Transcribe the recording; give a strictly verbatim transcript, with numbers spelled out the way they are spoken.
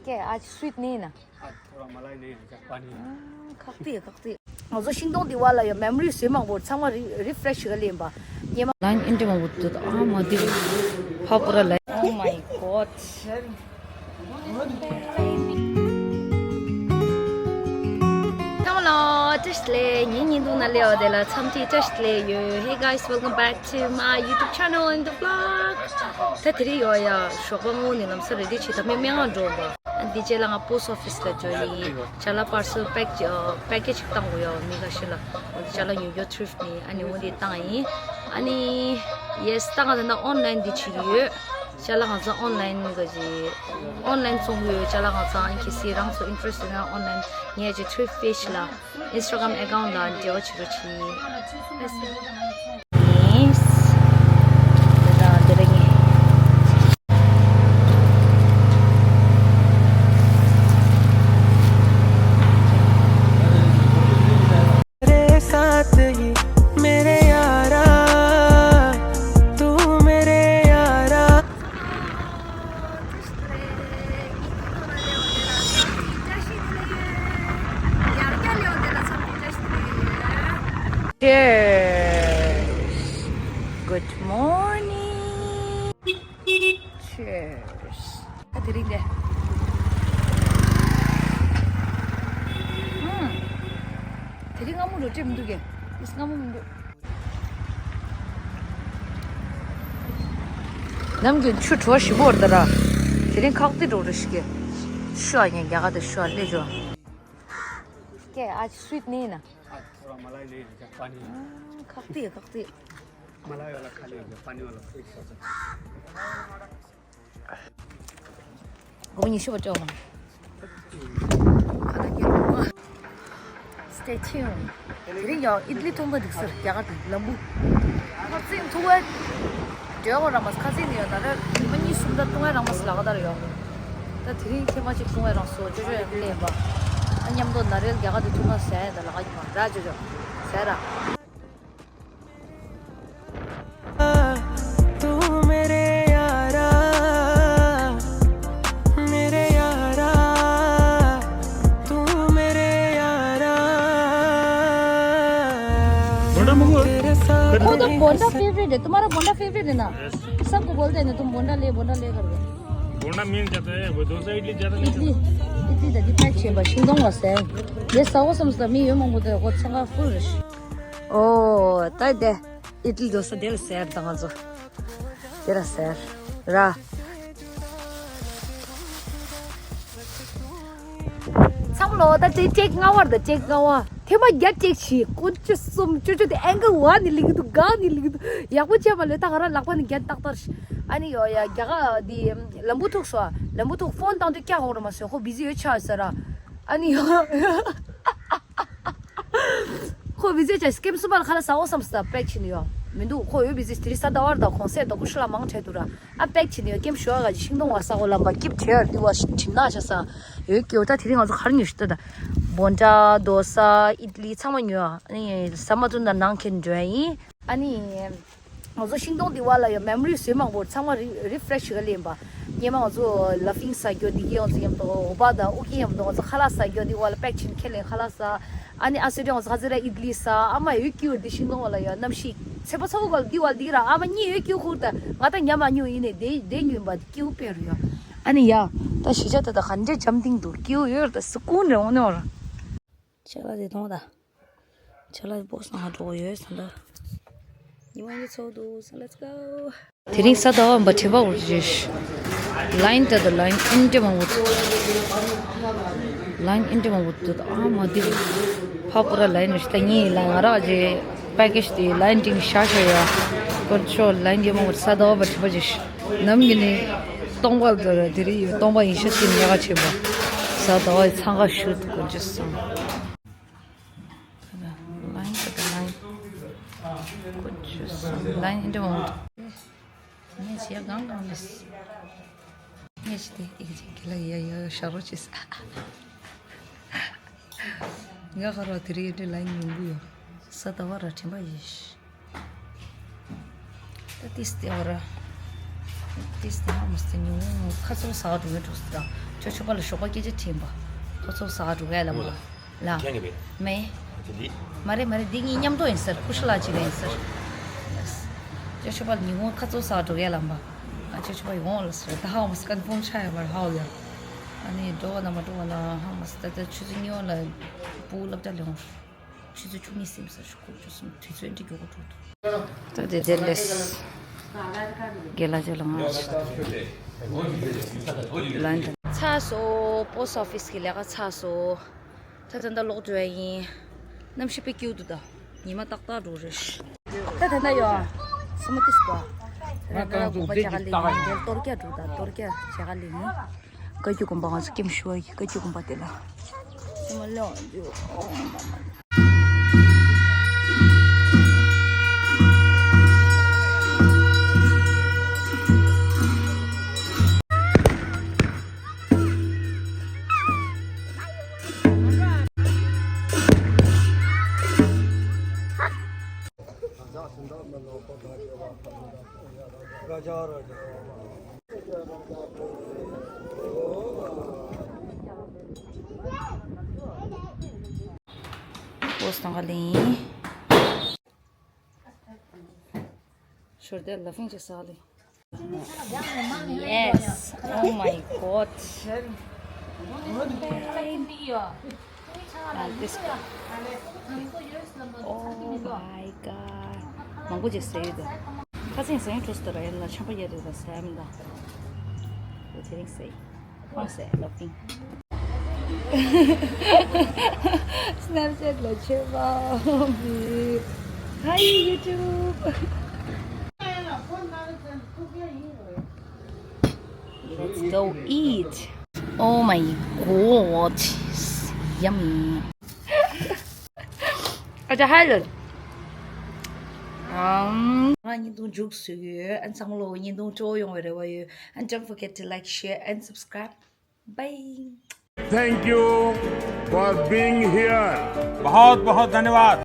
क्या आज स्वीट नहीं है ना? आज थोड़ा मलाई नहीं है क्या, पानी है। ཁག་ཏི་ཁག་ཏི། ང་ཚོ་ཤིང་སྡོང་འདི་བ་ལ་ཡང་མེ་མོ་རི་བཟོས་མང་པོ་ཚང་མ་རི་རི་ཕ་རེ་ཤི་ག་ལེན་པ། ཉེ་མ། ལན་ཨིན་ཏྲི་མང་པོ་འདུག་ཨ་མ་འདི་ཕ་པུ་ར་ལ། Oh my god. ཚང་མ་ལ་བཀྲ་ཤིས་བདེ་ལེགས། ངའི་བརྙན་ཐུང་ནང་སླེབས་པ་དེ་ལ་འཚམས་འདྲི་བཀྲ་ཤིས་བདེ་ལེགས་ཡོད། Hey guys, welcome back to my YouTube channel and the vlog. ད་དེ་རིང་ཡོད་ཡ་ཞོགས་པ་སྔོན་ནས་ལམ་སང་རེ་ཌི་བྱས། ད་མི་སྨན་ཁང་འགྲོ་བ། ཨ་འདི་རྗེས་ལ་ང་པོ་སི་ཊི་ཨོ་ཕི་སི་ལ་འགྲོ་ཡིན། ཅ་ལག་པར་སེལ་པེག་ཅི་པེ་ཀེ་ཇི་ཞིག་བཏང་དགོས་ཡོད། མི་འགའ་ཤས་ལ་ཅ་ལག་ཉོ་རྒྱུ་ཐྲིཕ་ནས། ཨ་ནི་འོ་འདི་བཏང་ཡིན། ཨ་ནི་ཡེ་སི་ད་ང་ད་ལྟ་ཨོན་ལན་འདི་བྱེད་ཀྱི་ཡོད། ཅ་ལག་ང་ཚང་ཨོན་ལན་ག་ཅི་ཨོན་ལན་བཙོང་གི་ཡོད། ཅ་ལག་ང་ཚང་ཨ་ནི་གལ་སྲིད་རང་ཚོ་ཨིན་ཊི་རེ་སི་ཊི་ཡོད་ན་ཨོན་ལན་ངའི་ཅི་ཐྲིཕ་པེ་ཇི་ལ་ཨིན་སི་ཊ་གྷ་རམ་ཨེ་ཀའུན་ཊི་ལ་འབྲེལ་བ་བྱེད་རོགས་གྱིས། ཡེ་སི། དེ་དང་དེ་རིང་तेरे साथ ही मेरे यारा, तू मेरे यारा। Cheers. Good morning. Cheers. ད་དེ་རིང་དེ། ཧུམ། དེ་རིང་སྔ་མོ་འགྲོ་སྤྲད་མི་འདུག་གས། ཨིས་སྔ་མོ་མི་འདུག་ནམ་རྒྱུན་ཆུ་བྲོ་ཞིབ་པོ་རེད་ད་ར། དེ་རིང་ཁག་ཏི་འགྲོ་རེ་ཞིག་གས། ཤུ་ཨ་ཉན་རྒྱ་གར་དུ་ཤུ་ཨ་སླེབས་འཇོག་ཀྱེ་ཨ་ཅི་སུའིཊ་ནི་ན། आज थोड़ा मलाई नहीं है क्या, पानी है। ཁག་ཏི་ཁག་ཏི། मलाई वाला खाली हो गया, पानी वाला फिक्स हो गया। སྒོར་མོ་ཉི་ཤུ་བ་སྤྲད་འོང་། Stay tuned. དེ་རིང་ཡང་ཨི་ཏི་ལི་འཐུང་ག་འགྲིག་ཟེར་རྒྱ་གར་དུ་ལམ་བུ། ཁ་ཚིག་འཐུང་བས། འགྲོ་གི་རང་མ་ཁ་ཚིག་ནི་ཡོད་ན་རེ་ཉི་མ་གཉིས་གསུམ་ད་འཐུང་བས་རང་མ་ལག་བསྟར་ཡོད། ད་དེ་རིང་ཁྱེད་མ་ཅིག་འཐུང་བས་རང་སོ་ཅོ་ཅོ་ཡང་ལེན་པ། ཨ་མཉམ་དུ་ན་རེ་རྒྱ་གར་དུ་འཐུང་ག་ཟེར་ཡ་ད་ལག་གི་མ་ར་ཅོ་ཅོ་ཟེར་ར། तू मेरे यारा, मेरे यारा, तू मेरे यारा। तेरे साथ वो तो बोंडा फेवरेट है, तुम्हारा बोंडा फेवरेट है ना? सबको बोलते हैं ना, तुम बोंडा ले, बोंडा ले करके। बोंडा मीन कहते हैं, वो डोसा इडली ज्यादा नहीं इडली, इडली दादी पैक छे बस, शिंदोंग वास्ते। ये सौ समझता, मी यो मंगो तो, वो संगा full rush. ཨོ། ད་དེ་ཨི་ཏི་ལི་རྡོ་ས་དེ་ལ་ཟེར་དང་ང་ཚོ། དེ་ལ་ཟེར་ར། ཚང་མ་ལོ་ད་དེ་ཀེག་ལྔ་བར་ད་ཀེག་ལྔ་བ། ཐེངས་མ་བརྒྱད་ཀེག་བྱས། ཀོ་ཅི་གསུམ་ཅོ་ཅོ་དེ་ཨེང་གི་བ་ནི་ལིག་འདུག་གང་ནི་ལིག་འདུག་ཡག་པོ་བྱས་མ་ལོས་ད་ག་ར་ལག་པ་ནི་བརྒྱད་ཏག་ཏག་ཨ་ནི་ཡོ་ཡ་རྒྱ་ག་དེ་ལམ་བུ་ཐུག་སོ། ལམ་བུ་ཐུག་ཕོན་བཏང་དུས་ཀྱག་འོང་ར་མ་སོ་ཁོ་བི་ཟི་ཡོད་ཆ་ཟེར་ར། ཨ་ནི་ཡོ། ཁོ་བི་ཟེ་ཅ་སྐེམ་སུ་པར་ཁ་ལ་ས་འོ་བསམ་སྟབས་པེག་བྱིན་ཡོད་མི་འདུག་ཁོ་ཡོད་བི་ཟེ་དེ་རི་ས་ཟླ་བར་དང་གོང་སེ་དོ་ཀུ་ཤུ་ལ་མང་ཁྲལ་དུ་ར་ཨ་པེག་བྱིན་ཡོད་སྐེམ་ཞོ་ག་ཅི་ཤིང་སྡོང་བ་ས་འོ་ལམ་པ་སྐྱིབ་ཁྲེ་ཡར་དུ་བ་ཁྲིམ་ན་ཆ་ས་ཡོད་སྐྱེ་བོ་ད་དེ་རིང་ང་ཚོ་གར་ཉོ་ཤི་ད་ད་བོན་ཏྲ་རྡོ་ས་ཨི་ཏི་ལི་ཚང་མ་ཉོ་ཨ་ནི་ས་མ་ཚུན་ད་ནང་ཁེན་འགྲོ་ཡིན་ཨ་ནི། ང་ཚོ་ཤིང་སྡོང་འདི་བ་ལ་ཡང་མེ་མོ་རི་བཟོས་མང་པོ་ཚང་མ་རི་རི་ཕ་རེ་ཤི་ག་ལེན་པ། སྔོན་མ་ང་ཚོ་ལ་ཕིང་ཟ་རྒྱུ་འདི་གི་ཡང་ཚོ་མཉམ་དུ་འོ་པ་དང་ཨུ་ཀི་མཉམ་དུ་ང་ཚོ་ཁ་ལག་ཟ་རྒྱུ་འདི་བ་ལ་པེག་ཆིན་ཁེ་ལེན་ཁ་ལག་ཟ། ཨ་ནི་ཨ་སི་ཏྲི་ང་ཚོ་ཁ་ཚི་ར་ཨི་ཏི་ལི་ཟ་ཨ་མ་ཡོད་ཀྱི་འདི་ཤིང་སྡོང་བ་ལ་ཡང་གནམ་གཤིས་ཚེ་པ་ཚ་བོ་ག་ལ་འདི་བ་འདི་ར་ཨ་མ་གཉིས་ཡོད་ཀྱི་ཁུར་ད་ང་ད་ཉམས་མ་མྱོང་ཡིན་ནས་དེ་དེ་ཉུན་པ་ཀྱི་དཔེ་རུ་ཡང་ཨ་ནི་ཡ་ད་ཤི་ཆ་ད་ད་ག་འདྲེ་འཇམ་ཏིང་འདུག་ཀྱི་ཡོད་ད་སི་ཀུན་རེ་འོང་ནོ་ར། ཅ་ལག་དེ་མཐོང་ད། ཅ་ལག་བོགས་སང་ཧ་འགྲོ་གི་ཡོད་ས་འདྲ། ཉི་མ་གཉིས་ཚོགས་འདུག་ས། Let's go. དེ་རིང་ས་ཟླ་བ་འབའ་ཁྲི་པ་འུར་ཅེས། ལ་ཡིན་ད་དུ་ལ་ཡིན་ཨིན་ཏི་མང་བུ། ལ་ཡིན་ཨིན་ཏི་མང་བུ་དུ་ཨ་མ་དི། ཕ་པུ་ར་ལ་ཡིན་རི་ད་ངའི་ལ་ང་རག་ཅེ་པེ་ཀེ་ཇི་དེ་ལ་ཡིན་ཏིང་ཤ་ཤ་ཡ། ཀོར་ཆོ་ལ་ཡིན་ཡ་མང་བུ་ས་ཟླ་བ་འབའ་ཁྲི་པ་ཅེས། ནམ་གྱི་ནི་སྟོང་པ་དུ་ར་དེ་རིང་ཡོད་སྟོང་པ་ཡིན་ཤ་ཅི་ཉ་ག་ཆེ་པ། ས་ཟླ་བ་ཚང་ག་ཤུ་དུ་ཀོར་ཅེས་སང་། ལ་ཡིན་ད་ལ་ཡིན། ཀོ་ཅི་སང་ལ་ཡིན་འདྲ་མང་། ངས་བྱས་གང་གང་ལས། ངས་བྱས་ཏེ་ཨིག་ཅིག་གི་ལ་ཡ་ཡ་ཤ་རོ་ཅི་ས། ང་ཁ་རོ་དེ་རིང་འདྲ་ལ་ཡིན་ཡོང་གི་ཡོད། ས་ད་བ་ར་དྲན་པ་ཡིན། ད་ཏིས་ཏེ་བ་ར། ཏིས་ཏི་ཧ་མ་སྟེ་ཉུང་ངུ་ཁ་ཚོར་ཟ་འགྲོ་གི་འགྲོ་སི་ར། ཅོ་ཅོ་པ་ལ་ཞོགས་པ་སྐད་ཆ་དྲིས་པ། ཁ་ཚོར་ཟ་འགྲོ་གི་ལ་མ། ལ། ཁྱེད་ཀྱི་བས། མེ། དེ་འདི། མ་རེད་མ་རེད། འདི་གཉིས་མཉམ་དུ་ཡིན་ཟེར། ཀུ་ཤ་ལགས་གཅིག་ཡིན་ཟེར། ཅོ་ཅོ་པ་ལ་ཉུང་ངུ་ཁ་ཚོར་ཟ་འགྲོ་གི་ལ་མ། ཨ་ཅོ་ཅོ་པ་ཡོང་ལ་ཟེར། ད་ཧ་མ་སི་ཀན་ཕོམ་ཆགས་ཡོད་མ་རེད་ཧ་ཡ། ཨ་ནི་འགྲོ་བ་ན་མ་འགྲོ་བ་ན་ཧ་མ་སི་ད་ལྟ་ཆུ་ཚོད་གཉིས་པ་ལ་བུ་སློབ་གྲྭ་ལ་ཡོང་། ཆུ་ཚོད་བཅུ་གཉིས་ཟིན་ས་ཞུ་ཁུག་ཆུ་སུམ་དུས་ཚོད་འདི་མགྱོགས་པོ་འགྲོ་འདུག་ད་དེ་དེ་ལས་རྒན་ལགས་ཅིག་ལ་ང་ལན། ཚར་སོང་། པོ་སི་ཊི་ཨོ་ཕི་སི་གི་ལས་ཀ་ཚར་སོང་། ད་ད་ལྟ་ལོག་འགྲོ་ཡ་ཡིན། གནམ་གཤིས་དཔེ་སྐྱིད་འདུག་ད་ཉི་མ་ཏག་ཏག་འགྲོ་རེད། ད་ད་ད་ཡོ། སི་མོ་ཏིས་པ། ར་ད་ད་དགོངས་པ་བྱ་ག་ལེ་ཡིན། དེར་གཏོར་རྒྱག་འགྲོ་ད་གཏོར་རྒྱག་བྱ་ག་ལེ་ཡིན། བཀའ་བརྒྱུད་དགོན་པ་ང་ཚོ་ཀེམ་ཞུ་བ་ཡི་བཀའ་བརྒྱུད་དགོན་པ་དེ་ལ། ཨོ་མ་ལོ་འདུག་ཨོ་མ་མ། པོ་སི་ཊི་ག་ལེན། ཞོར་དེ་ལ་ཕིང་ཅིག་ཟ་ལེ། Yes. Oh my God. Ah, this one. Oh my God. མང་པོ་ཅིག་ཟས་ཡོད་དོ། ཁ་སེང་ཟས་ཡོད་འགྲོ་སྟོ་ར་ཡན་ལ་ཆམ་པ་ཡ་རེད་ལ་ཟས་མི་འདུག་དེ་རིང་ཟས། ཁོང་ཟས་ལ་ཕིང་། Snapchat ལ་ཆོས་པ། Hi YouTube. Let's go eat. Oh my God. Yummy. ཨ་ཅག་ཧ་ལོ། ཨམ། ང་བརྙན་ཐུང་མཇུག་བཟོས་ཡོད། ཨན་ཚང་མ་ལོ་བརྙན་ཐུང་སྤྲོ་ཡོང་བའི་རེ་བ་ཡོད། And don't forget to like, share and subscribe. Bye. Thank you for being here. बहुत बहुत धन्यवाद।